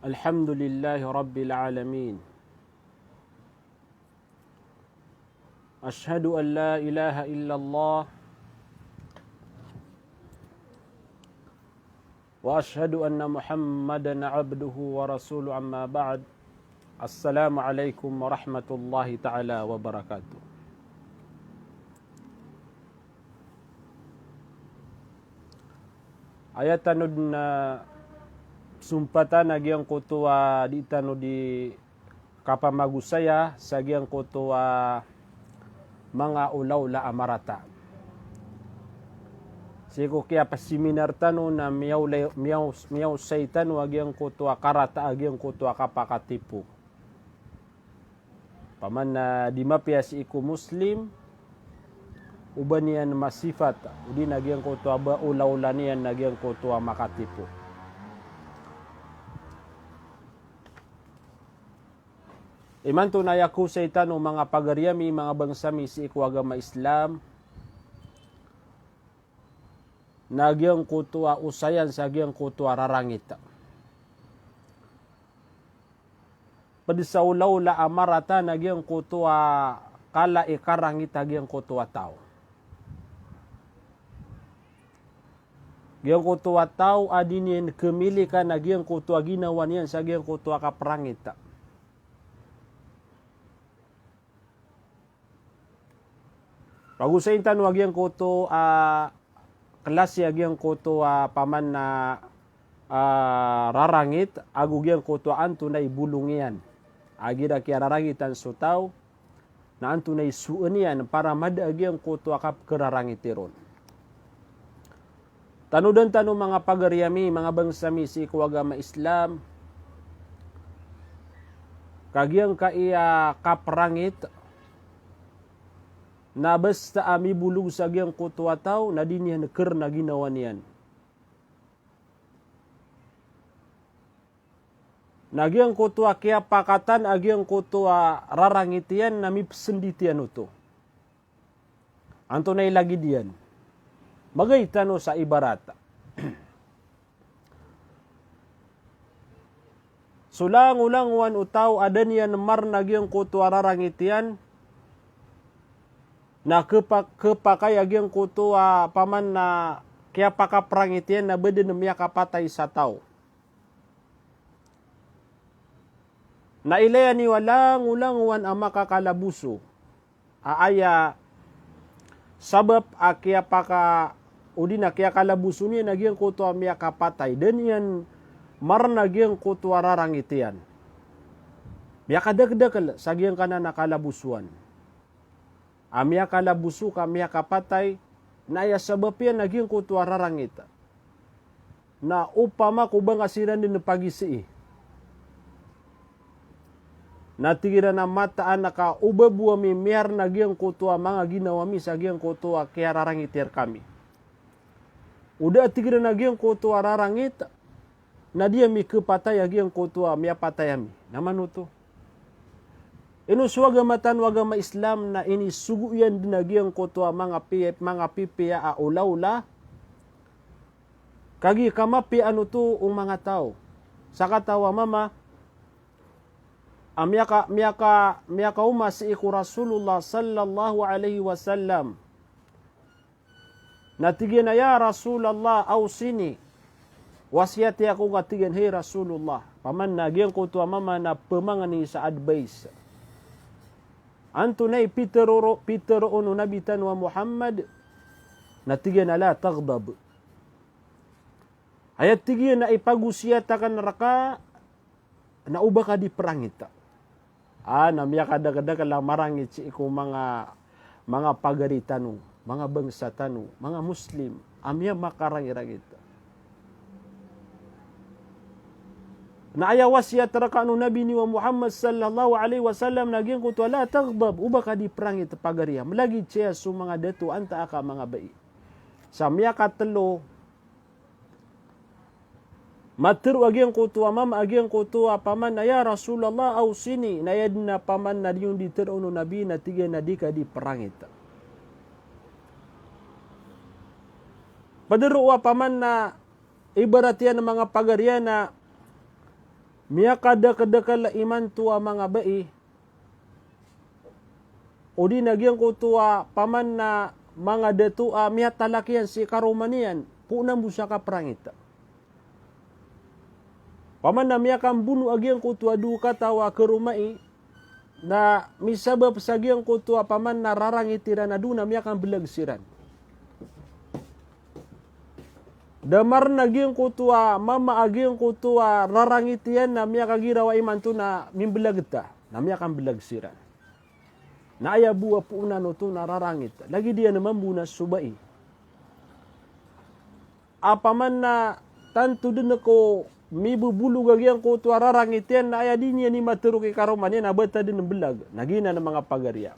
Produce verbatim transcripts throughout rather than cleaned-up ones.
الحمد لله رب العالمين. أشهد أن لا إله إلا الله، وأشهد أن محمدا عبده ورسوله، أما بعد. السلام عليكم ورحمة الله تعالى وبركاته. Aya tano dn a psompatan a giyangkoto a dii tano di kapamagosaya sa giyangkoto a manga olaola a marata. Sii ko kiyapaseminar tano na miyaolay, miyaos-, miyaosay tano a giyangkoto a karata a giyangkoto a kapakatipo. Paman na di mapiya sii ko Muslim o ba niyan masipat, odi na giyangkoto a ba olaola niyan na giyangkoto a makatipo. Imanto na aya kaosay tano manga pagari ami, manga bangsa mi sii ko agama Islam, na giyangkoto a osayan sa giyangkoto a rarangit. Pd sa olaola a marata na giyangkoto a kala i karangit a giyangkoto a taw. Giyangkoto a taw a di niyan kemilikan a giyangkoto a ginawa niyan sa giyangkoto a kaprangit. Pagosayin tano a giyangkoto a klasi a giyangkoto a paman na a rarangit, ago giyangkoto a antonaa i bolong iyan. A igira kiyararangitan so taw, na antonaa i soon iyan para mada a giyangkoto a kapkerarangiti ron. Tanodan tano manga pagari ami, manga bangsa mi sii ko agama Islam, ka giyangkai a kaprangit na basta a mibolong sa giyangkoto a taw na di niyan kern a ginawa niyan. Na giyangkoto a kiyapakatan a giyangkoto a rarangit iyan na mipsndit iyan oto. Antonaa i lagid iyan? Magay tano sa ibarat. So langolangowan o taw a da niyan marn a giyangkoto a rarangit iyan, na kepa-, kepakay a giyangkoto a paman na kiyapakaprangit iyan na ba dn miyakapatay sa taw. Na ilaya niyo a langolangowan a makakalaboso a aya sabap a kiyapaka-, odi na kiyakalaboso niyan a giyangkoto a miyakapatay, da niyan marn a giyangkoto a rarangit iyan. Miyakadakdakl sa giyangkanan a kalabosoan. A miyakalaboso ka miyakapatay, na aya sabap iyan a giyangkoto a rarangit. Na opama ko ba nga siran dn pagisii. Na tig iran a mataan ka o ba bo ami miyarn a giyangkoto a manga ginawa mi sa giyangkoto a kiyararangiti rkami. O da a tig iran a giyangkoto a rarangit, na di ami kepatay a giyangkoto a miyapatay ami. Na mano oto? Ino so agama tano a agama Islam na inisogo iyan dn a giyangkoto a manga pi-, manga pipiya a olaola. Kagiya ka mapiya ano oto o manga taw. Sakataw a mama a miyaka-, miyaka-, miyakaoma sii ko Rasulullah sallallahu alaihi wasallam. Na tig iyan a, "Ya Rasulallah, awsini." Wasiyati ako nga, tig iyan, hay Rasulullah. Paman na giyangkoto a mama na pemangni sa advice. Antonaa i pitero-, pitero o Nabi tano a Muhammad? Na tig iyan a, "La taghdab." Aya tig iyan a ipagosiyat akn rka na o ba ka di prangit. A, na miyakadakdakl a marangit sii ko manga, manga pagari tano, manga bangsa tano, manga Muslim a miyamakarangirangit. Na aya wasiyat rka o Nabi niyo a Muhammad sallallahu alaihi wasallam na giyangkoto a la taghdab, o ba ka di prangit pagari ami. Lagid saya so manga dato antaa ka manga bai. Sa miyakatlo, matero a giyangkoto a mama a giyangkoto a paman a, "Ya Rasulallah, awsini." Na aya dn a paman na di on di teroon o Nabi na tig iyan a di ka di prangit. Pd roo a paman na ibarat iyan a manga pagari iyan a Miyakadakdakl imanto a manga bai, odi na giyangkoto a paman na manga dato a miyatalak iyan sii karoma niyan, poon mambo sa kaprangit. Paman na miyakambono a giyangkoto a dowa kataw a karomai, na misabap sa giyangkoto a paman na rarangit iran a dowa na miyakamblag siran. Da marn a giyangkoto a mama a giyangkoto a rarangit iyan na miyakagiraw a imanto na mimblag ta, na miyakamblag siran. Na aya bo a poonan oto na rarangit. Lagid iyan mambo na so bai a paman na tanto dn ko mibobolog a giyangkoto a rarangit iyan na aya di niyan i matero ki karoma niyan a ba ta dn mblag. Na giyanan a manga pagariya.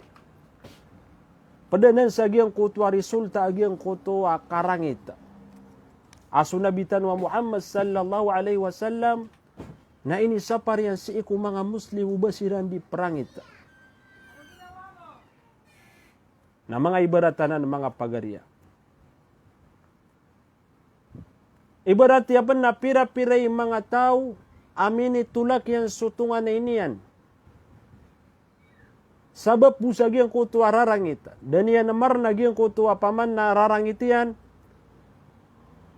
Pd anan sa giyangkoto a resulta a giyangkoto a karangit a so Nabi tano a Muhammad sallallahu alaihi wasallam, na inisapar iyan sii ko manga Muslim o ba siran di prangit. Na manga ibarat anan a manga pagariya. Ibarat iyan pn na pira-pira i manga taw a minitolak iyan so tonganay niyan. Sabap bo sa giyangkoto a rarangit. Da niyan marn a giyangkoto a paman na rarangit iyan.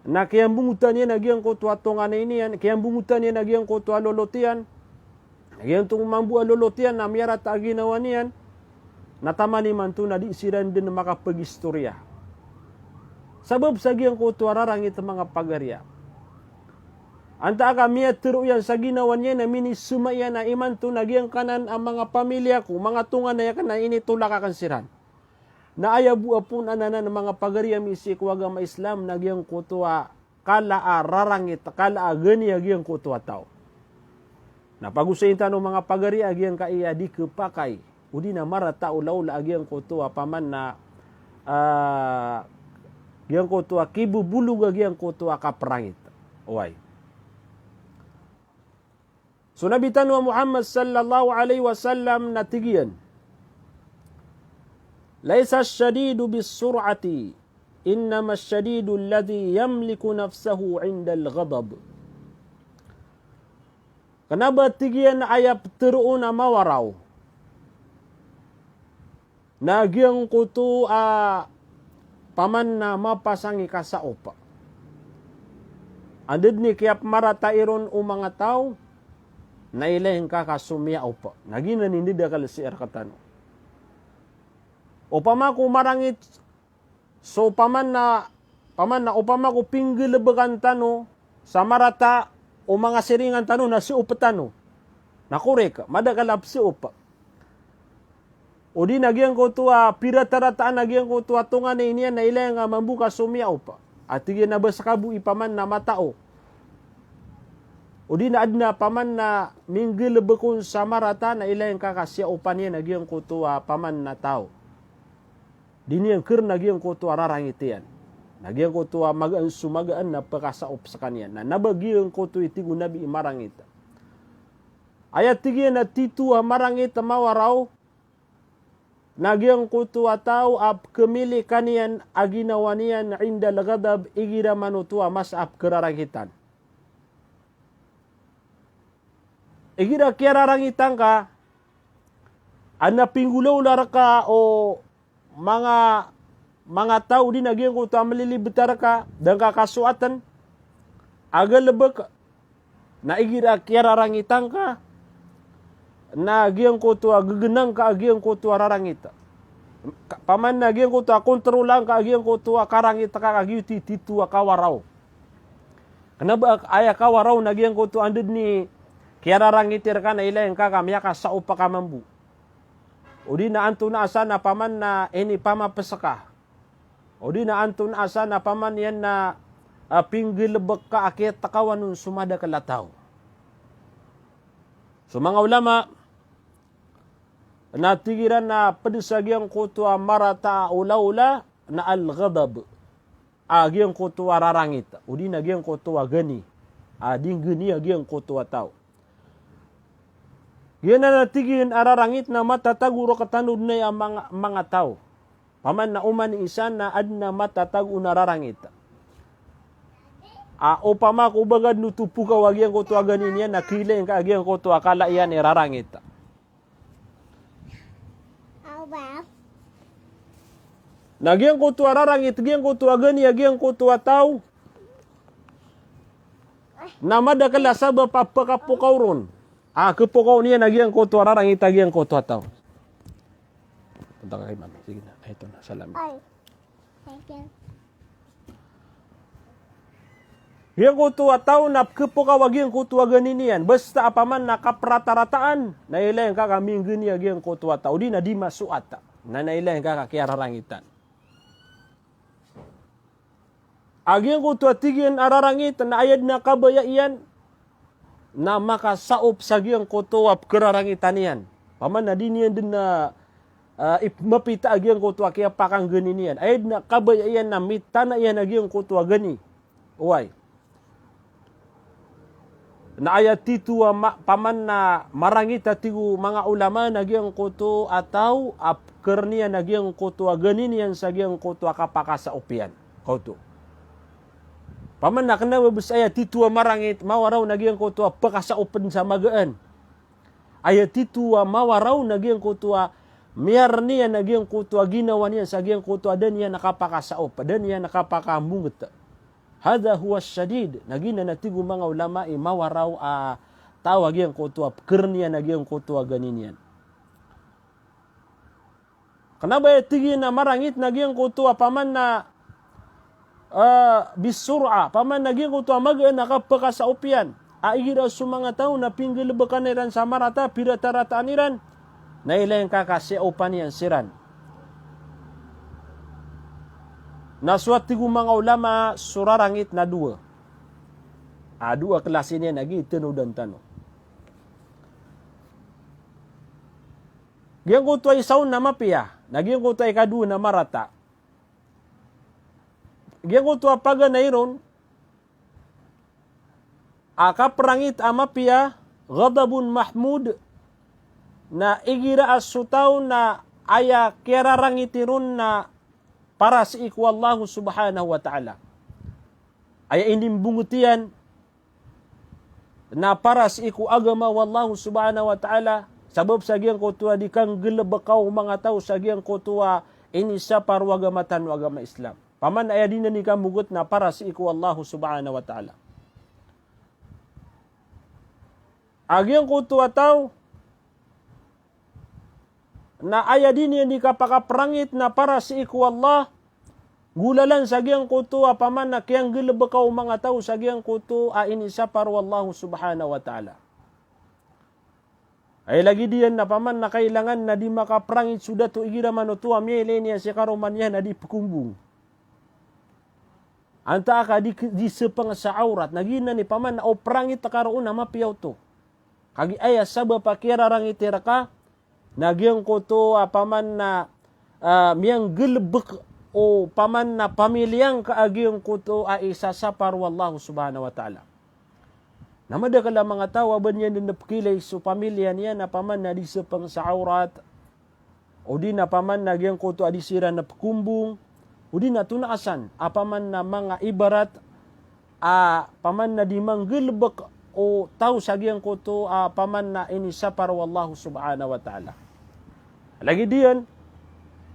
Na kiyambongotan iyan a giyangkoto a tonganay niyan, kiyambongotan iyan a giyangkoto a lolot iyan. Giyangkoto mambo a lolot iyan na miyarata a ginawa niyan, na taman imanto na di siran dn makapagistoriya. Sabap sa giyangkoto a rarangit a manga pagariya. Antaa ka miyatero iyan sa ginawa niyan na minisema iyan a imanto na giyangkanan a manga pamilya ko, manga tonganay akn na initolak akn siran. Na aya bo a poonan anan a manga pagariya mi sii ko agama Islam na giyangkoto a kala a rarangit, kala a gani a giyangkoto a taw. Na pagosayin tano manga pagariya a giyangkaya di khapakay, odi na marata olaola a giyangkoto a paman na, ah, giyangkoto a kibobolog a giyangkoto a kaprangit. Oway. So Nabi tano a Muhammad sallallahu alaihi wasallam na tig iyan, "Laisa ash-shadidu bis-sur'ati, innama ash-shadidu alladhi yamliku nafsahu 'inda al-ghadab." Kna ba tig iyan a aya ptharoon a mawaraw na giyangkoto a paman na mapasang i kasaop. Anda dn i kiyapmarata iron o manga taw na ilay ngka ka somiyaop. Na giyanan i ndadakl sii rktano. Opama ko marangit so paman na, paman na opama ko pinggalbkan tano sa marata o manga siringan tano na siop tano. Na korek, madakl a psiop. Odi na giyangkoto a piratarata a giyangkoto a tonganay niyan na ilay ngka mambo ka somiyaop. A tig iyan a ba ska bo i paman na matao. Odi na adn a paman na minggalbk on sa marata na ilay ngka ka siyaopan iyan a giyangkoto a paman na taw. Di niyan krn a giyangkoto a rarangit iyan. Na giyangkoto a magaan so magaan na pkasaop skaniyan. Na, na ba giyangkoto i tig o Nabi i marangit. Aya tig iyan a tito a marangit a mawaraw, na giyangkoto a taw a pkhamili kaniyan a ginawa niyan 'inda al-ghadab, igira manoto a masa a pkhararangitan. Igira kiyararangitan ka, adn a pinggolawla rka o manga, manga taw odi na giyangkoto a mlilibta rka, da ngka kasoatn a galbk, na igira kiyararangitan ka, na giyangkoto a ggnan ka a giyangkoto a rarangit. Ka-, paman na giyangkoto a kontrolan ka a giyangkoto a karangit ka, ka giyoto i tito a kawaraw. Kna ba aya kawaraw na giyangkoto anda dn i kiyararangit rka na ilay ngka ka miyakasaop ka mambo. Odi na antonaa san a paman na inipamaps ka. Odi na antonaa san a paman iyan na, ah, pinggalbk ka a kiyatakawan on so madakl a taw. So manga ulama na tig iran na pd sa giyangkoto a marata a olaola na al-ghadab. A giyangkoto a rarangit, odi na giyangkoto a gani, a di nggani a giyangkoto a taw. Giyanan a tig iyan a rarangit na matatago rktano dn aya manga, manga taw. Paman na oman i isa na adn a matatago on a rarangit. a opama ko bagan o topokaw a giyangkoto a gani niyan na kilaing ka a giyangkoto a kala iyan i rarangit. Na giyangkoto a rarangit, giyangkoto a gani a giyangkoto a taw na madakel a sabap a pekapokaw ron. A kepokaw niyan a giyangkoto a rarangit a giyangkoto a taw. Punta ka kay Mami. Sige na. Ay, ito na. Salam. Ay. Thank you. Giyangkoto a taw na kepokaw a giyangkoto a gani niyan. Basta opama na kaperatarataan, na ilaing ka ka minggani a giyangkoto a taw. Di na di masoat. Na, na ilaing ka ka kiyararangitan. A giyangkoto a tig iyan a rarangit na aya den a kabaya iyan na makasaop sa giyangkoto a pekerarangitan iyan. Opama na di niyan den a, ah, ip-, mapita a giyangkoto a kiyapakanggani niyan. Aya den a kabaya iyan na mitana iyan a giyangkoto a gani. Oway. Na aya tito a ma-, opama na marangit a tig o manga ulama na giyangkoto a taw a peker iyan a giyangkoto a gani niyan sa giyangkoto a kapakasaop iyan. Kaoto. Opama na kena ba bes aya tito a marangit, mawaraw na giyangkoto a pekasaopen sa magaan. Aya tito a mawaraw na giyangkoto a miyar iyan a giyangkoto a ginawa niyan sa giyangkoto a da niyan a kapakasaop, da niyan a kapakamonget. Hadha huwa shadid. Na giyanan a tig o manga ulama i mawaraw a taw a giyangkoto a peker iyan a giyangkoto a gani niyan. Kena ba aya tig iyan a marangit na giyangkoto a opama na, eh, bisur'a, opama na giyangkoto a magaan a kapekasaop iyan. A igira so manga taw na pinggelebekan iran sa marata, piratarataan iran. Na ilaing ka ka siyaopan iyan siran. Na so a tig o manga ulama, so rarangit na dowa. A dowa klasi niyan a gii tenodan tano. Giyangkoto a isa on na mapiya, na giyangkoto a ikadowa na marata. Giyangkoto a paganay ron a kaperangit a mapiya, ghadabun mahmud, na igira a so taw na aya kiyararangiti ron na para sii ko Allah subhanahu wa ta'ala. Aya inimbonget iyan na para sii ko agama o Allah subhanahu wa ta'ala, sabap sa giyangkoto a di kanggelebeka o manga taw sa giyangkoto a inisapar o agama tano a agama Islam. Opama na aya di niyan di kamoget na para sii ko Allah subhanahu wa ta'ala. A giyangkoto a taw na aya di niyan di kapakaperangit na para sii ko Allah, golalan sa giyangkoto a opama na kiyanggelebeka o manga taw sa giyangkoto a inisapar o Allah subhanahu wa ta'ala. Aya lagid iyan na opama na kailangan na di makaperangit so dato igira manoto a miyailay niyan si karoma niyan a di pekombong. Antaa ka di, di sepeng sa awrat, na giyanan i opama na o perangit ka roo na mapiya oto. Kagiya aya sabap a kiyararangiti reka, na giyangkoto a opama na, ah, miyanggelebek o opama na pamiliya ngka a giyangkoto a isasapar o Allah subhanahu wa ta'ala. Na madakel a manga taw a ba niyan den pekiilay so pamiliya niyan a opama na di sepeng sa awrat, odi na opama na giyangkoto a di siran pekombong, odi na tonaasan a opama na manga ibarat a opama na di manggelebek o taw sa giyangkoto a opama na inisapar o Allah subhanahu wa ta'ala. Lagid iyan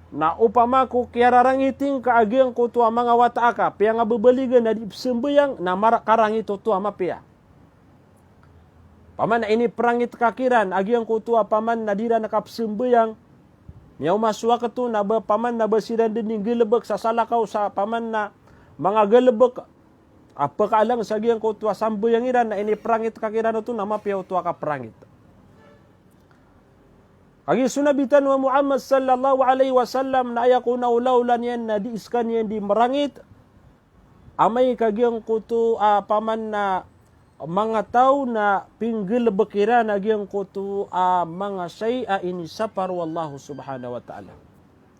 na opama ko kiyararangiti ngka a giyangkoto a manga wata aka, piyangababaligan a di pesambayang, na mara-, karangit oto a mapiya. Opama na iniperangit ka kiran a giyangkoto a opama na di ran kapesambayang, miyaoma so wakto na ba opama na ba siran den inggelebek sa salakaw sa opama na manga gelebek a pekaalang sa giyangkoto a sambayang iran, na iniperangit ka kiran oto na mapiya oto a kaperangit. Kagiya so Nabi tano a Muhammad sallallahu alaihi wasallam na aya kon a olaola niyan na di sekaniyan di merangit, amay ka giyangkoto a opama na manga taw na pinggelebek iran a giyangkoto a manga shay a inisapar o Allah subhanahu wa ta'ala.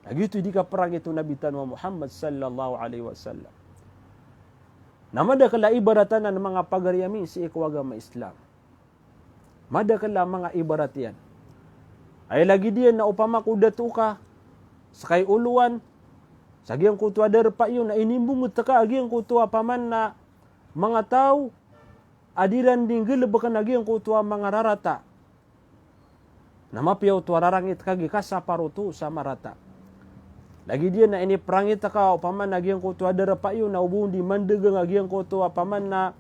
Na giyoto i di kaperangit o Nabi tano a Muhammad sallallahu alaihi wasallam. Na madakel a ibarat anan manga pagari ami sii ko agama Islam. Madakel a manga ibarat iyan. Aya lagid iyan na opama ko dato ka, sekay olowan, sa giyangkoto a darpa iyo na inimbonget ka a giyangkoto a opama na manga taw a di ran di nggalbkn a giyangkoto a manga rarata. Na mapiya oto a rarangit kagiya kasapar oto sa marata. Lagid iyan na iniprangit ka opama na giyangkoto a darpa iyo na o ba on di mandagang a giyangkoto a opama na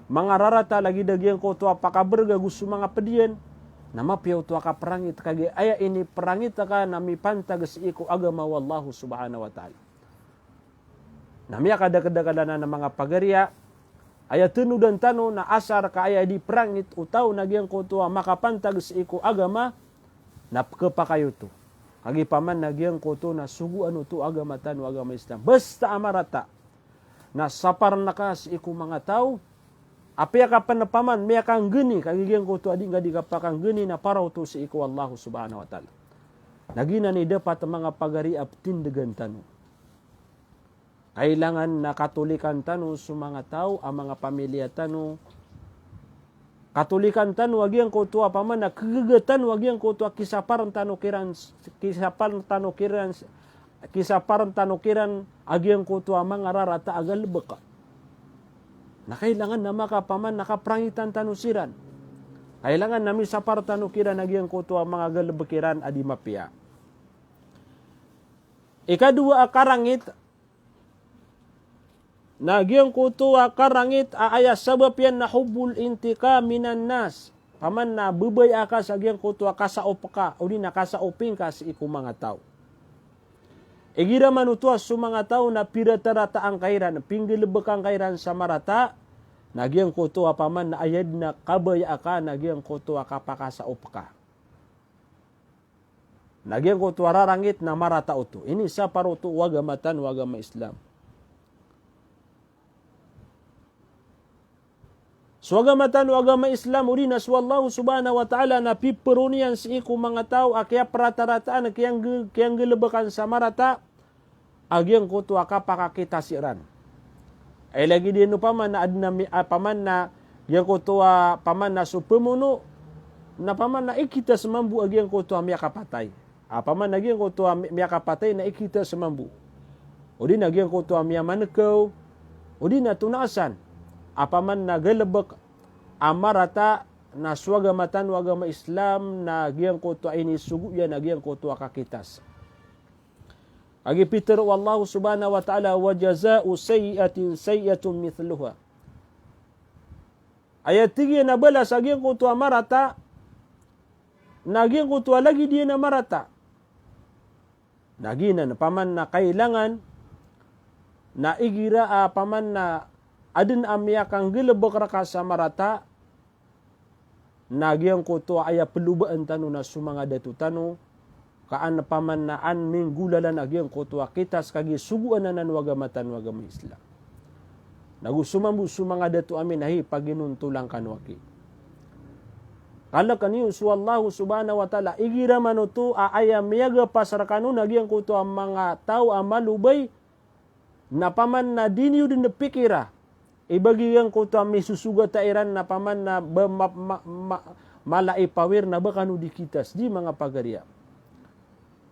manga rarata lagid a giyangkoto a pakabrg ago so manga pd iyan. Na mapiya oto a kaprangit kagiya aya iniprangit ka na mipantag sii ko agama o Allahu subhanahu wa ta'ala. Na miyakadakdakl anan a manga pagari a aya tanodan tano na asar ka aya di prangit o taw na giyangkoto a makapantag sii ko agama na pkhapakay oto. Kagiya opama na giyangkoto na sogoan oto agama tano a agama Islam. Basta a marata na saparn ka sii ko manga taw a piyakapn opama na miyakanggani, kagiya giyangkoto a di ngka di kapakanggani na para oto sii ko Allahu subhanahu wa ta'ala. Na giyanan i dapat a manga pagari a ptindgan tano. Kailangan na katolikan tano so manga taw a manga pamilya tano. Katolikan tano a giyangkoto a opama na kagaga tano a giyangkoto a kisaparn tano kiran, kisaparn tano kiran, kisaparn tano kiran a giyangkoto a manga rarata a galbk. Na kailangan na maka opama na kaprangitan tano siran. Kailangan na misapar tano kiran a giyangkoto a manga galbk iran a di mapiya. Ikadowa a karangit, na giyangkoto a karangit a aya sabap iyan na hubbul intiqam minan nas. Opama na babaya ka sa giyangkoto a kasaop ka, odi na kasaoping ka sii ko manga taw. Igira man oto a so manga taw na piratarata angka iran, pinggalbk angka iran sa marata, na giyangkoto a opama na aya dn a kabaya ka na giyangkoto a kapakasaop ka. Na giyangkoto a rarangit na marata oto. Inisapar oto o agama tano a agama Islam. So agama tano a agama Islam, odi na so Allahu subhanahu wa ta'ala na piperon iyan sii ko manga taw a kiyaparatarataan, kiyangge-, kiyanggalbkan sa marata, a giyangkoto a kapakakita siran. Ay lagid iyan opama na adn a mi-, a opama na giyangkoto a opama na so pmono, na opama na ikitas mambo a giyangkoto a miyakapatay. A opama na giyangkoto a mi-, miyakapatay na ikitas mambo. Odi na giyangkoto a miyamankaw, odi na tonaasan. A opama na galbk a marata na so agama tano a agama Islam na giyangkoto a inisogo iyan a giyangkoto a kakitas. Kagiya pitharo o Allahu subhanahu wa ta'ala, "Wa jaza'u sayyi'atin sayyi'atun mithluha." Aya tig iyan a balas a giyangkoto a marata, na giyangkoto a lagid iyan a marata. Na giyanan, opama na kailangan, na igira a opama na adn a miyakanggalbk rka sa marata, na giyangkoto a aya plobaan tano na so manga dato tano, ka an opama na an minggolalan a giyangkoto a kitas kagiya sogoan anan o agama tano a agama Islam. Nago so mambo so manga dato ami na hi paginontolan kano aki. Kalkn iyo so Allahu subhanahu wa ta'ala, igira man oto a aya miyagapas rkano na giyangkoto a manga taw a malobay, na opama na di niyo dn pikira. Iba giyangkoto a misosogata iran na opama na ba ma-, ma-, ma-, mala i pawir na ba kano di kitas, di manga pagari a.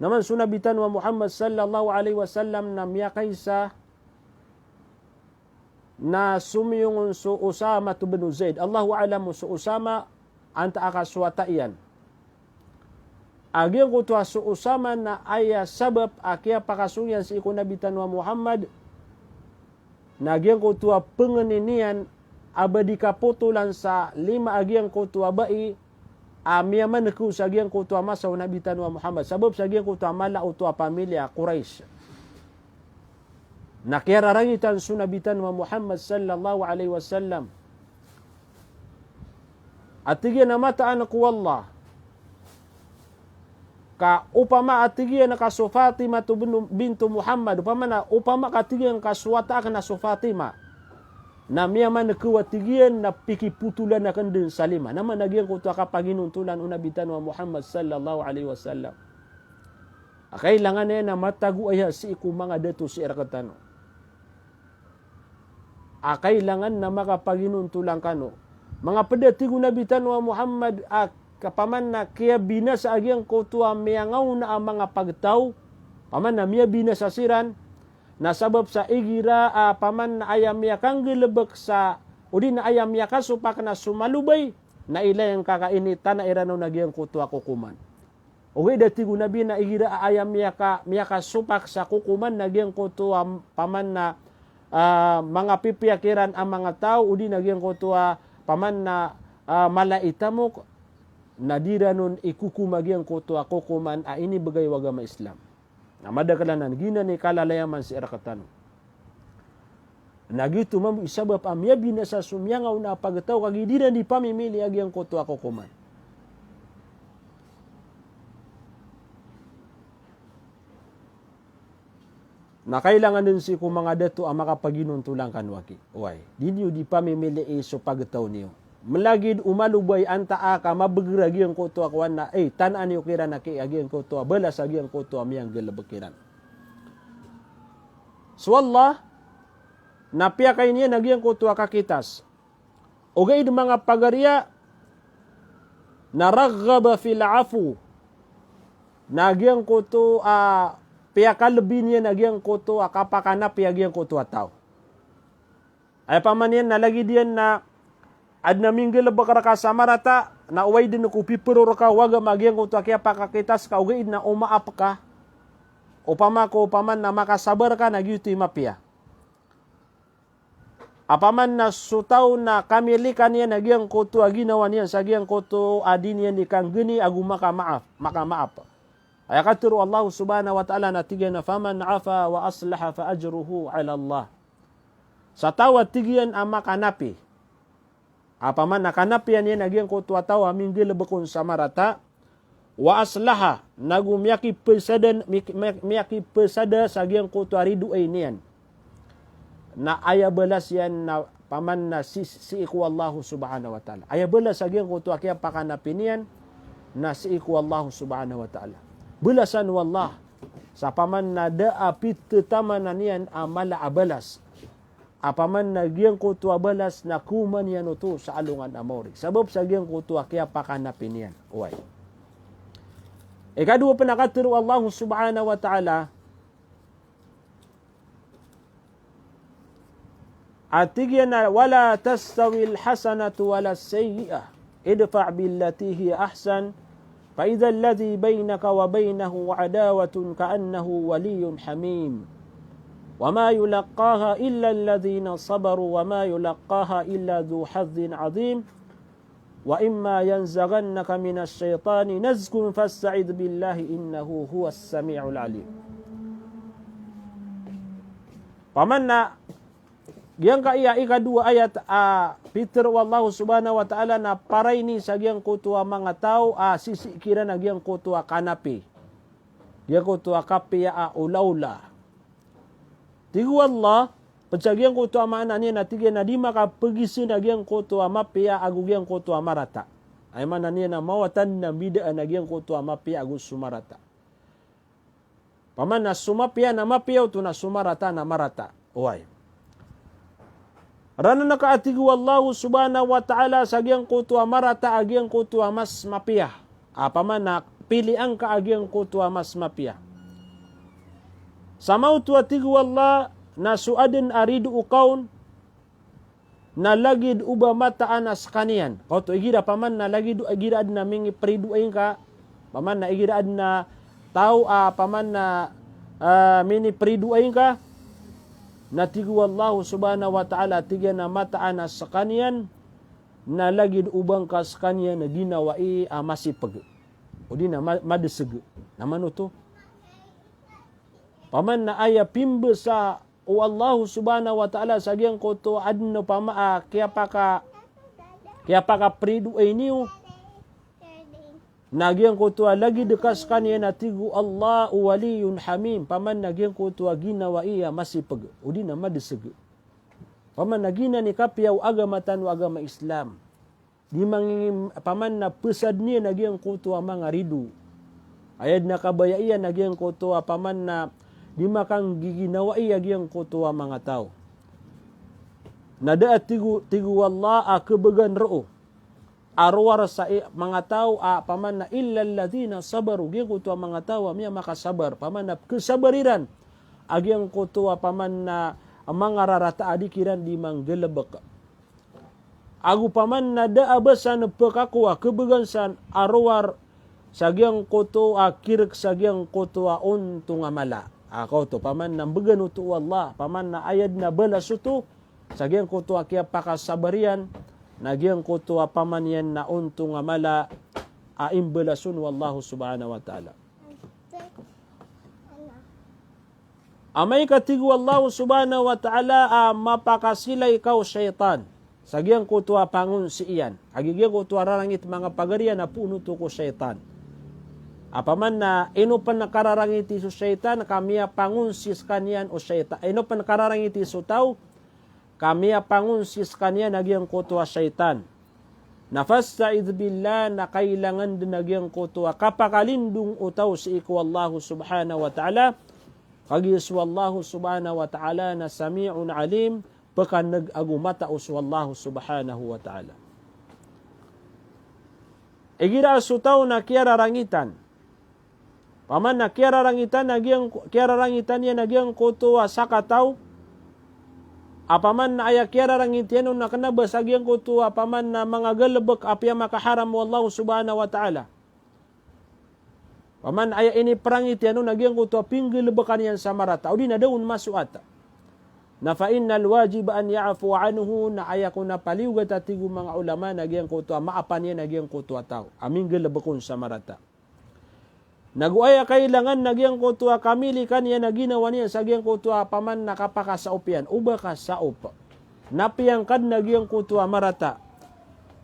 Na man so Nabi tano a Muhammad sallallahu alaihi wasallam na miyakaisa na somiyong on so Usama bin Zaid. Allahu a'lam so Usama antaa ka so wata iyan. A giyangkoto a so Usama na aya sabap a kiyapakasong iyan sii ko Nabi tano a Muhammad, na giyangkoto a pangnin iyan a ba di kapotolan sa lima a giyangkoto a bai a miyamankaw sa giyangkoto a masa o Nabi tano a Muhammad. Sabap sa giyangkoto a mala oto a pamilya Quraysh. Na kiyararangitan so Nabi tano a Muhammad sallallahu alaihi wasallam. A tig iyan a mataan ko Allah. Ka opama a tig iyan ka so Fatima to bin-, bintu Muhammad, opama na, opama ka tig iyan ka so wata akn a so Fatima. Na miyamankaw a tig iyan na pikipotolan akn dn sa lima. Na man a giyangkoto a kapaginontolan o Nabi tano a Muhammad sallallahu alaihi wasallam. A kailangan iyan a matago aya sii ko manga dato sii rktano. A kailangan na makapaginontolan kano. Manga pd a tig o Nabi tano a Muhammad a kapaman na kiyabinasa a giyangkoto a miyangaona a manga pagtaw, paman na miyabinasa siran, na sabap sa igira a paman na aya miyakanggalbk sa O di na aya miyakasopak na so malobay, na ilay ngka ka initanaa iran on a giyangkoto a kokoman. Ogaid a tig o Nabi na igira a aya miyaka-, miyakasopak sa kokoman na giyangkoto a paman na, ah, manga pipiya kiran a manga taw, o di na giyangkoto a paman na, ah, mala i tamok, na di ran on ikokom a giyangkoto a kokoman a inibegay o agama Islam. Na madakl anan, giyanan i kalalayaman sii rktano. Na giyoto mambo i sabap a miyabinasa so miyangaona a pagtaw kagiya di ran di pamimili a giyangkoto a kokoman. Na kailangan dn sii ko manga dato a makapaginontolan kano aki. Oway, di niyo di pamimilii so pagtaw niyo. Mlagid o malobay antaa ka mabeger a giyangkoto a kowan na, eh, tanaan iyo kiran aki a giyangkoto a balas a giyangkoto a miyanggalebek kiran. So Allah, na piyakain iyan a giyangkoto a kakitas. Ogaid manga pagariya, na raghaba fil afw. Na giyangkoto a piyakalbi niyan a giyangkoto a kapakanapi a giyangkoto a taw. Aya paman iyan na lagid iyan na adn a minggalebek rka sa marata, na oway dn ko pipero rka o agama a giyangkoto a kiyapakakitas ka ogaid na o maap ka. Opama ko paman na makasabar ka na giyoto i mapiya. Apaman na so taw na kamilikan iyan a giyangkoto a ginawa niyan sa giyangkoto a di niyan di kanggeni ago makamaap, makamaap. Aya katharo o Allah subhanahu wa ta'ala na tig iyan a, "Faman afa wa aslaha fa ajruhu ala Allah." Sa taw a tig iyan a makanapi. Apaman na kanapian iyan a giyangkoto a taw a minggalebek on sa marata, wa aslaha, nago miyakipesada, mi-, mi-, miyakipesada sa giyangkoto a ridoay niyan. Na aya balas iyan na paman na si-, sii ko Allah subhanahu wa ta'ala. Aya balas a giyangkoto a kiyapakanapi niyan na sii ko Allah subhanahu wa ta'ala. Balasan o Allah sa paman na da a pithetamanan iyan a mala a balas. Apaman na giyangkoto a balas na koman iyan oto sa alongan a maori. Sabap sa giyangkoto a kiyapakanapi niyan. Oway. Ikadowa pen a katharo o Allah subhanahu wa ta'ala, a tig iyan a, "Wala tastawil hasanatu wala sayyi'ah. Idfa' billati hiya ahsan, fa idhal ladhi baynaka wa baynahu adawatun ka'annahu waliyyun hamim. Wa ma yulaqqaha illa alladhina sabaru wa ma yulaqqaha illa dhu hadhin adhim. Wa imma yanzaghannaka minash shaytani nazghun fasta'idh billahi innahu huwas sami'ul alim." Paman na giyangkaya ikadowa ayat a pitharo o Allah subhanahu wa ta'ala na paraini sa giyangkoto a manga taw a sisii kiran a giyangkoto a kanapi. Giyangkoto a kapiya a olaola. Tig o Allah, ped sa giyangkoto a maana niyan na tig iyan a di makapegisen a giyangkoto a mapiya ago giyangkoto a marata. Aya maana niyan na mawatan na mbidaan a giyangkoto a mapiya ago so marata. Paman na so mapiya na mapiya oto na so marata na marata. Oway. Ranan ka a tig o Allah subhanahu wa ta'ala sa giyangkoto a marata a giyangkoto a mas mapiya. Apaman na pilian ka a giyangkoto a mas mapiya. Sa maoto a tig o Allah na so aden a rido o kaon na lagid o ba mataan a sekaniyan. Kaoto igira paman na lagid o igira aden a mingiperidoay ngka. Paman na igira aden a taw a paman na, ah, miniperidoay ngka. Na tig o Allah subhanahu wa ta'ala tig iyan a mataan a sekaniyan na lagid o ba ngka sekaniyan a ginawai a masipeg. O di na ma-, madeseg. Na manoto. Paman na aya pimbesa o Allah subhanahu wa ta'ala sa giyangkoto aden o pama-, ah, kiyapaka-, kiyapakaperidoay niyo. Na giyangkoto a lagid ka sekaniyan a tig o Allah o waliyyun hamim. Paman na giyangkoto a ginawai a masipeg. O di na madeseg. Paman na giyanan i kapiya o agama tano a agama Islam. Di mangingim-, paman na pesad niyan a giyangkoto a manga rido. Aya den a kabaya iyan a giyangkoto a paman na di makanggiginawai a giyangkoto a manga taw. Na da a tig o, tig o Allah a kebegan roo a rowar sa i-, manga taw a paman na illa alladhina sabaru, giyangkoto a manga taw a miyamakasabar, paman na kesabar iran a giyangkoto a paman na mangararata a di kiran di manggalebek. Ago paman na da a ba san pekakowa kebegan san a rowar sa giyangkoto a kirek sa giyangkoto a ontong a mala. A kaoto paman na mbegan oto o Allah, paman na aya den a balas oto sa giyangkoto a kiyapakasabar iyan, na giyangkoto a paman iyan na ontong a mala a imbalason o Allah subhanahu wa ta'ala. Amay ka tig o Allah subhanahu wa ta'ala a mapakasilay ka o shaytan sa giyangkoto a pangonsi iyan. Agi giyangkoto a rarangit manga pagari a poon oto ko shaytan. A paman na ino pen kararangiti so shaytan ka miyapangonsi sekaniyan o shaytan. Ino pen kararangiti so taw ka miyapangonsi sekaniyan a giyangkoto a shaytan. Na fasta'idh billah, na kailangan den a giyangkoto a kapakalindong o taw sii ko Allah subhanahu wa ta'ala. Kagiya so Allah subhanahu wa ta'ala na sami'un alim, pekaneg ago matao so Allah subhanahu wa ta'ala. Igira so taw na kiyararangitan, paman na kiyararangitan a giyang, kiyararangitan iyan a giyangkoto a sakataw, a paman na aya kiyararangit iyan on na kena ba sa giyangkoto a paman na manga galebek a piyamakaharam o Allah subhanahu wa ta'ala. Paman aya iniperangit iyan on a giyangkoto a pinggelebekan iyan sa marata, odi na da on masoat. Na fa innal wajib an ya'fu anhu, na aya kon a paliyogat a tig o manga ulama na giyangkoto a maapan iyan a giyangkoto a taw a minggelebek on sa marata. Nago aya kailangan na giyangkoto a kamilikan iyan a ginawa niyan sa giyangkoto a paman na kapakasaop iyan, o ba kasaop. Na piyangkad na giyangkoto a marata.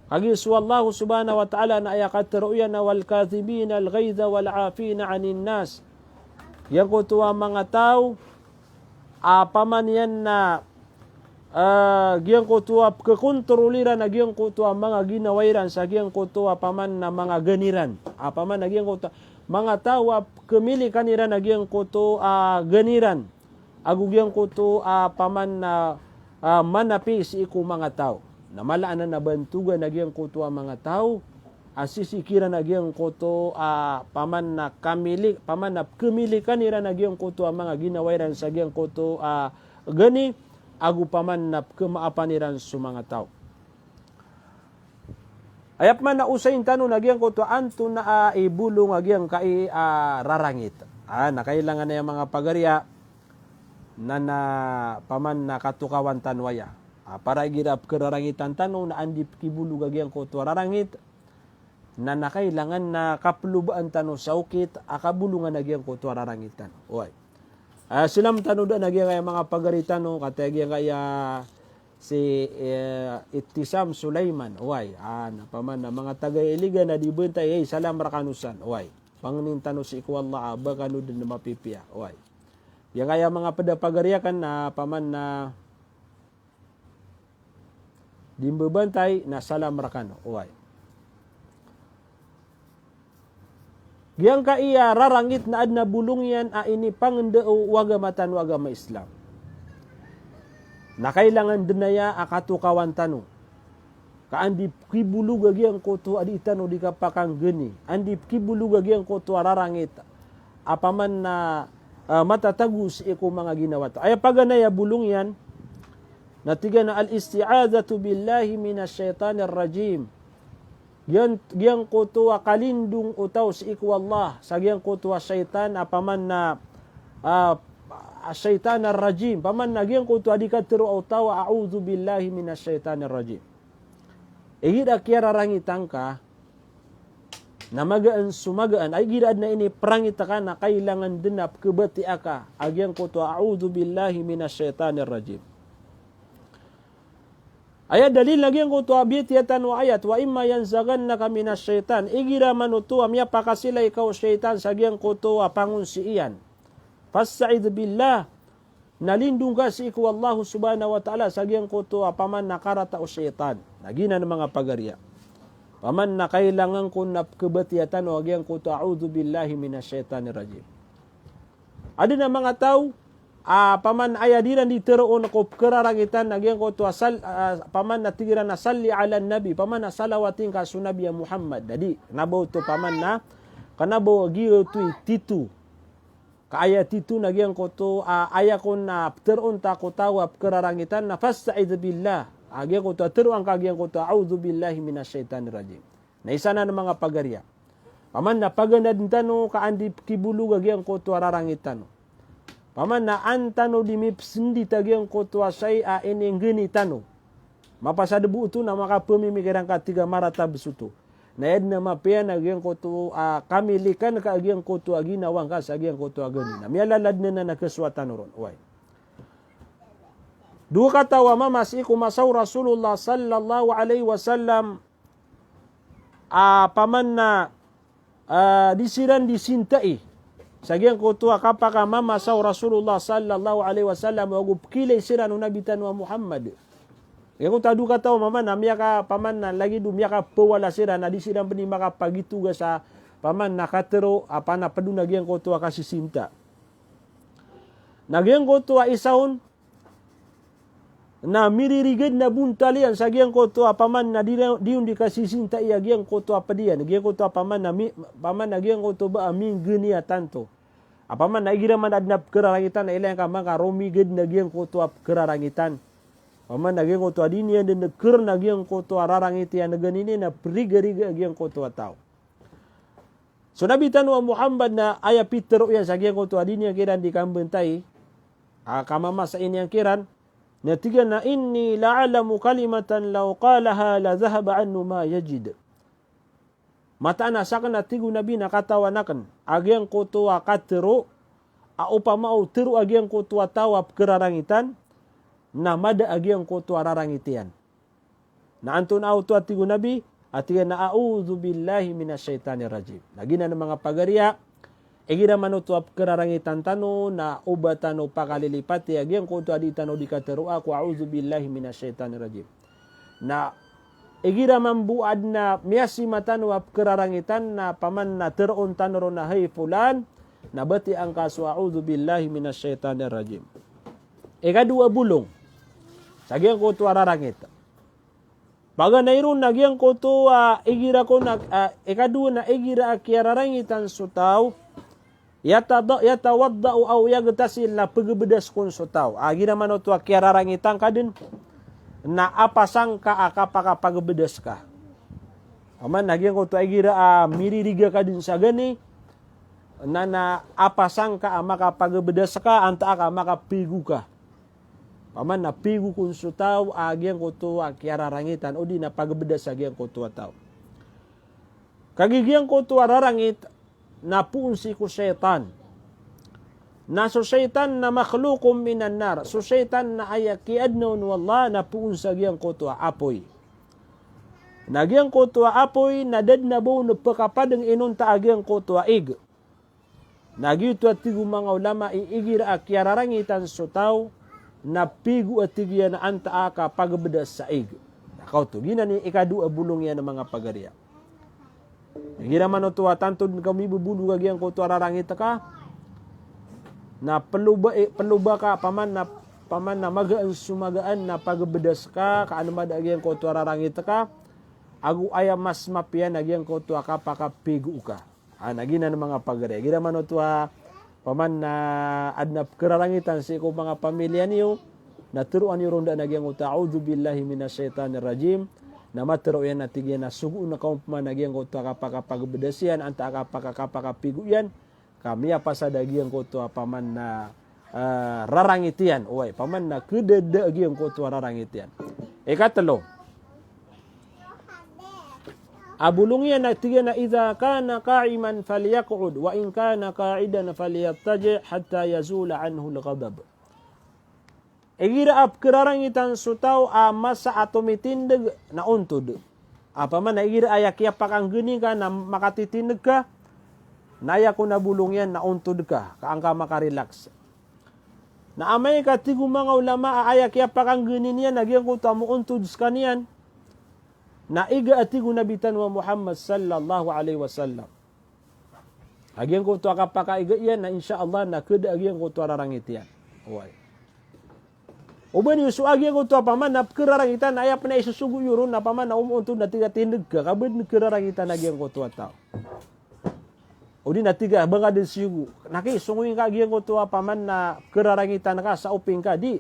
Kagiya so Allah subhanahu wa ta'ala na aya katero iyan a wal kadhiminal ghaidha wal 'afina 'anin nas. Giyangkoto a manga taw a paman iyan na, ah, giyangkoto a pekekontrol iran a giyangkoto a manga ginawa iran sa giyangkoto a paman na manga geni ran. A paman na giyangkoto a manga taw a kemilikan iran a giyangkoto a geni ran. Ago giyangkoto a paman na, ah, manapi sii ko manga taw. Na mala anan a bantogan a giyangkoto a manga taw a sisii kiran a giyangkoto a paman na kamili, paman na kemilikan iran a giyangkoto a manga ginawa iran sa giyangkoto a geni, ago paman na kemaapan iran so manga taw. Aya pman na osayin tano na giyangkoto a antonaa i bolong a giyangkai a rarangit. A, na kailangan aya manga pagari a na, na paman na katokawan tano aya. A, para igira pekerarangitan tano na andi pekibolog a giyangkoto a rarangit, na, na kailangan na kapelobaan tano sa okit a kabolongan a giyangkoto a rarangit tano. Oway. A, salam tano da na giyangkaya manga pagari tano, kataya giyangkaya si, eh, Ibtisam Sulaiman. Oway. A, na paman na manga taga Iligan a di bantay, ay, salam rekano san. Oway. Pangnin tano sii ko Allah a ba kano den mapipiya. Oway. Giyangkaya manga ped a pagari aken na paman na di mbabantay na salam rekano. Oway. Giyangkaya rarangit na aden a bolong iyan a inipangenda o agama tano a agama Islam. Na kailangan den aya a katokawan tano. Ka andi pekibolog a giyangkoto a di tano di kapakanggeni. Andi pekibolog a giyangkoto a rarangit a paman na, ah, matatago sii ko manga ginawa tano. Aya paganay a bolong iyan, na tig iyan a al-isti'adhatu billahi minash shaitanir rajim. Giyan, giyangkoto a kalindong o taw sii ko Allah sa giyangkoto a shaitan a paman na, ah, shaitan ar-rajim. Paman na giyangkoto a di katero o taw a a'udhu billahi minash shaitanir rajim. Igira kiyararangitan ka, na magaan so magaan, ay igira aden a iniperangit ka na kailangan den a pekebatiya ka a giyangkoto a a'udhu billahi minash shaitanir rajim. Aya dalil na giyangkoto a biyatiya tano a ayat, wa imma yanzaghannaka minash shaitan, igira manoto a miyapakasilay ka o shaitan sa giyangkoto a pangonsi iyan. Fasta'idh billah, na lindong ka sii ko Allah subhanahu wa ta'ala sa giyangkoto a paman na karata o shaitan. Na giyanan manga pagari a paman na kailangan kon a pekebatiya tano a giyangkoto a a'udhu billahi minash shaitanir rajim. Aden a manga taw a paman aya di ran di teroon ko pekerarangitan a giyangkoto a sal-, a, paman na tig iran a salli alan nabi, paman na salawati ngka so Nabi a Muhammad. Dadi, kena ba oto paman na, kena ba giyoto i tito. Ka aya tito na giyangkoto, a, aya kon a peteroon ta ko taw a pekerarangitan na fasta'idh billah. a giyangkoto a tero angka giyangkoto a a'udhu billahi minash shaitanir rajim. Na isa nan manga pagariya. Paman na paganadn tano ka anda i pkibolog a giyangkoto a rarangit tano. Paman na an tano di mipsndit a giyangkoto a shayi a ininggni tano. Mapasad bo oto na makapmimikiran ka tig a maratab soto. Na aya dn a mapiya na giyangkoto a kamilikan ka a giyangkoto a ginawa ngka sa giyangkoto a gani. Na miyalala dn anan a kasowa tano ron. Oway. Dowa kataw a mama sii ko masa o Rasulullah sallallahu alaihi wasallam a paman na, ah, di siran di sintai sa giyangkoto a kapakamamasa o Rasulullah sallallahu alaihi wasallam ago pkilay siran o Nabi tano a Muhammad. Giyangkoto a dowa kataw a mama na miyaka paman na lagid o miyakapawala siran na di siran pn di makapagitoga sa paman na katero a panapdo na giyangkoto a kasisinta. Na giyangkoto a isa on na miririgad na bontal iyan sa giyangkoto a paman na di, di on di kasisintai a giyangkoto a pd iyan, giyangkoto a paman na mi, paman na giyangkoto ba a minggni a tanto. A paman na igira man adn a pkhararangitan na ilay angka manga romigad na giyangkoto a pkhararangitan. Paman na giyangkoto a di niyan dn kr na giyangkoto a rarangit iyan a gani niyan na prigariga a giyangkoto a taw. So Nabi tano a Muhammad na aya pitero iyan sa giyangkoto a di niyan kiran di kambantay a kamamasa iyan kiran, na tig iyan a, "Inni la'alamu kalimatan law qalaha la dhahaba anhu ma yajid." Mataan a sakn a tig o Nabi na katawan akn a giyangkoto a katero a opama o tero a giyangkoto a taw a pkhararangitan na mada a giyangkoto a rarangit iyan. Na antonaa oto a tig o Nabi, a tig iyan a, "A'udhu billahi minash shaitanir rajim." Na giyanan manga pagariya, igira man oto a pkhararangitan tano na oba tano pakalilipati a giyangkoto a di tano di katero a ko a'udhu billahi minash shaitanir rajim. Na igira man bo adn a miyasima tano a pkhararangitan na paman na teroon tano ron a hay fulan, na batiya angka so a'udhu billahi minash shaitanir rajim. Ikadowa a bolong sa giyangkoto a rarangit. Paganay ron na giyangkoto a igira ko na, ah, ikadowa na igira a kiyararangitan so taw, yatada-, yatawadda'u aw yaghtasil, na pgbdas kon so taw. A igira man oto a kiyararangitan ka dn na apasang ka a kapakapagbdas ka. Paman na giyangkoto a igira a miririga ka dn sa gani, na, na apasang ka a makapagbdas ka, antaa ka makapigo ka. Paman na pigo kon so taw a giyangkoto a kiyararangitan, odi na pagbdas a giyangkoto a taw. Kagiya giyangkoto a rarangit na poon sii ko shaytan. Na so shaytan na makhluqun minan nar. So shaytan na aya kiyaadna on o Allah na poon sa giyangkoto a apoy. Na giyangkoto a apoy na da dn a ba on pkapadng inonta a giyangkoto a ig. Na giyoto a tig o manga ulama i igira a kiyararangitan so taw, na pigo a tig iyan a antaa ka pagbdas sa ig. Na kaoto, giyanan i ikadowa a bolong iyan a manga pagariya. Igira man oto a tanto dn ka mibobolog a giyangkoto a rarangit ka, na ploba, eh, ploba ka paman na, paman na magaan so magaan na pagbdas ka, ka an mada a giyangkoto a rarangit ka, ago aya mas mapiya na giyangkoto a kapakapigo ka. Ah, na giyanan manga pagariya. Igira man oto a paman na adn a pkhararangitan sii ko manga pamilya niyo, na teroa niyo ron daan a giyangkoto a, "A'udhu billahi minash shaitanir rajim." Na matero iyan na tig iyan a sogoon ka opama na giyangkoto a kapakapagbedas iyan, antaa a kapaka-, kapakapigo iyan, ka miyapasad a giyangkoto a paman na ah, rarangit iyan. Oway, paman na khadada a giyangkoto a rarangit iyan. Ikatlo a bolong iyan na tig iyan a, "Idha kana qa'iman falyaq'ud, wa in kana qa'idan falyattaji' hatta yazula anhu al-ghadab." Igira a pkhararangitan so taw a masa a tomitindg na ontod. A paman na igira aya kiyapakanggni ka na makatitindg ka, na aya kon a bolong iyan na ontod ka, ka an ka makarelax. Na amay ka tig o manga ulama a aya kiyapakanggni niyan na giyangkoto a moontod skaniyan, na iga a tig o Nabi tano a Muhammad sallallahu alaihi wasallam. A giyangkoto a kapakaiga iyan na insha Allah na khada a giyangkoto a rarangit iyan. Oway. Oba niyo so a giyangkoto a paman na pkhararangitan, aya pn a isosogo iyo ron na paman na omoontod na tig a tindg ka, ka ba dn khararangitan a giyangkoto a taw. Odi na tig a ba ngka dn siyogo. Na kisongowi ngka a giyangkoto a paman na pkhararangitan ka sa oping ka, di.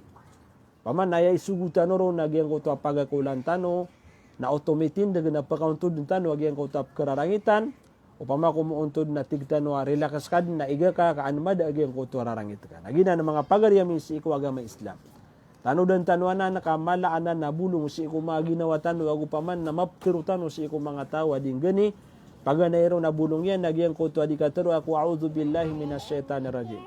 Opama na aya isogo tano ron na giyangkoto a pagakolan tano, na oto mitindeg na pekaontod tano a giyangkoto a pekerarangitan, opama ko moontod na tig tano a relax ka den na iga ka, ka an mada a giyangkoto a rarangit ka. Na giyanan manga pagari ami sii ko agama Islam. Tanodan tano anan ka mala anan a bolong sii ko manga ginawa tano, ago opama na mapetero tano sii ko manga taw a di nggeni, paganay ron a bolong iyan na giyangkoto a di katero a ko a'udhu billahi minash shaitanir rajim.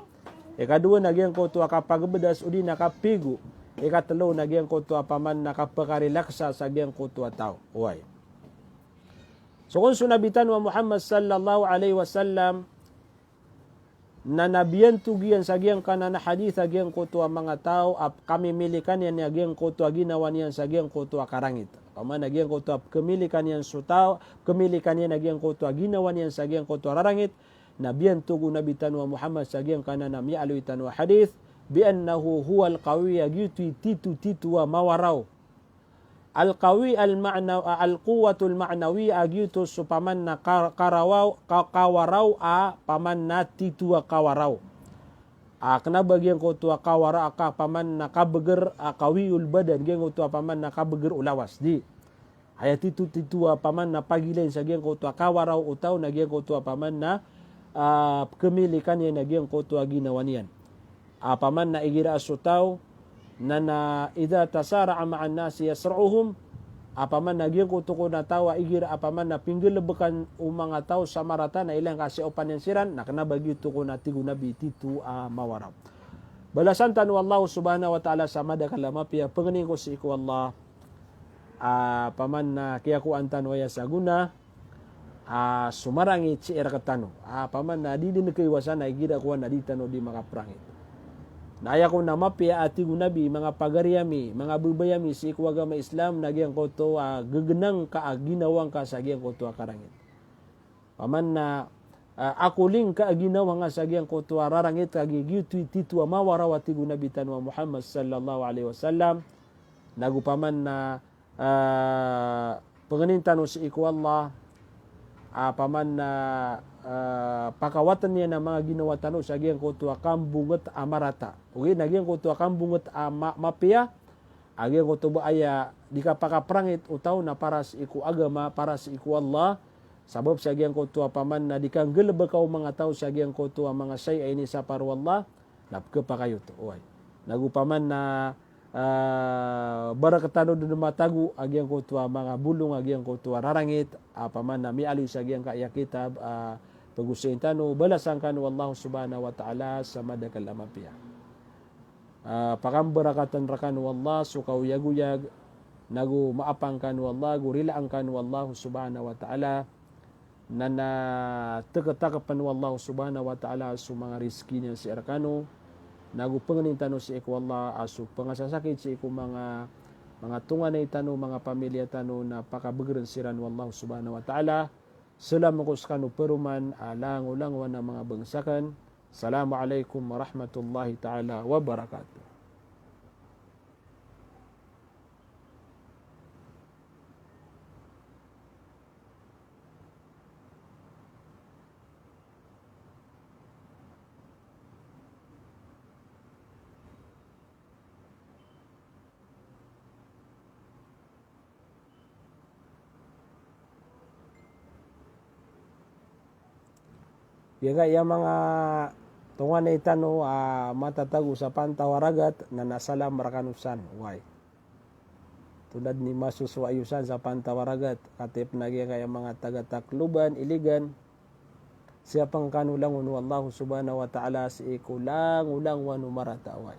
Ikadowa na giyangkoto a kapagebedas odi na kapigo. Ikatelo na giyangkoto a opama na kapekarelaksa sa giyangkoto a taw. Oway. So kon so Nabi tano a Muhammad sallallahu alaihi wasallam, na, na biyantog iyan sa giyangkanan a hadith a giyangkoto a manga taw a kamimilikan iyan a giyangkoto a ginawa niyan sa giyangkoto a karangit. Opama na giyangkoto a kemilikan iyan so taw, kemilikan iyan a giyangkoto a ginawa niyan sa giyangkoto a rarangit, na biyantog o Nabi tano a Muhammad sa giyangkanan a miyaaloy tano a hadith, bi annahu huwal qawi, a giyoto i tito-tito a mawaraw. Al-qawi al-ma'na-, al-quwwatul ma'nawiyah, a giyoto so opama na ka-, karawaw, ka-, kawaraw a opama na tito a kawaraw. A kena ba giyangkoto a kawaraw a ka-, opama na kabeger a qawiyul badan, giyangkoto a opama na kabeger o lawas. Di. Aya tito, tito a opama na pagilain sa giyangkoto a kawaraw o taw na giyangkoto a opama na, ah, kemilikan iyan a giyangkoto a ginawa niyan. Opama na igira a so taw na, na idha tasara'a ma'an nasi yasra'uhum, opama na giyangkoto kon a taw a igira opama na pinggelebekan o manga taw sa marata na ilay ngka a siyaopan iyan siran, na kena ba giyoto kon a tig o Nabi tito a mawaraw. Balasan tano o Allah subhanahu wa ta'ala sa madakl a mapiya, pangnin ko sii ko Allah a opama na kiyakowa tano aya sa gona a so marangit sii rektano. A opama na di den kaiwasan a igira kowan a di tano di makaprangit. Na aya kon a mapiya a tig o Nabi, manga pagari ami, manga babay ami sii ko agama Islam, na giyangkoto a gegenang ka a ginawa ngka sa giyangkoto a karangit. Opama na, ah, akoling ka a ginawa ngka sa giyangkoto a rarangit, ka giyoto i tito a mawaraw a tig o Nabi tano a Muhammad sallallahu alaihi wasallam. Nago opama na, ah, pangnin tano sii ko Allah a opama na, ah, pakawaten iyan a manga ginawa tano sa giyangkoto a kambonget a marata. Ogaid na giyangkoto a kambonget a ma-, mapiya, a giyangkoto ba aya di kapakaprangit o taw na para sii ko agama, para sii ko Allah, sabap sa giyangkoto a opama na di kanggelebeka o manga taw sa giyangkoto a manga shayi a inisapar o Allah, na pekepakayoto. Oway. Nago opama na, ah, barakatan o den matago a giyangkoto a manga bolong a giyangkoto a rarangit, a opama na miyaaloy sa giyangkaya kitab, ah, pegosayin tano, balasan kano o Allah subhanahu wa ta'ala sa madakl a mapiya. Ah, pakambarakatan rekano o Allah so kaoyagoyag, nago maapang kano o Allah, go rilaan kano o Allah subhanahu wa ta'ala, na, na teketakepen o Allah subhanahu wa ta'ala so manga rizki niyan sii rekano, nago pangnin tano sii ko Allah a so pangasasakit sii ko manga, manga tonganay tano, manga pamilya tano na pakabegeren siran o Allah subhanahu wa ta'ala. Salam ko sekano paroman a langolangowan a manga bangsa ken. Assalamu alaikum warahmatullahi ta'ala wabarakatuh. Giyangkaya manga tonganay tano a matatago sa pantawaragat na nasalam rekano san, oway. Tolad ni masosowa iyo san sa pantawaragat, katip na giyangkaya manga taga Tacloban, Iligan, siyapang kano langon o Allah subhanahu wa ta'ala sii ko langolangowan o marata, oway.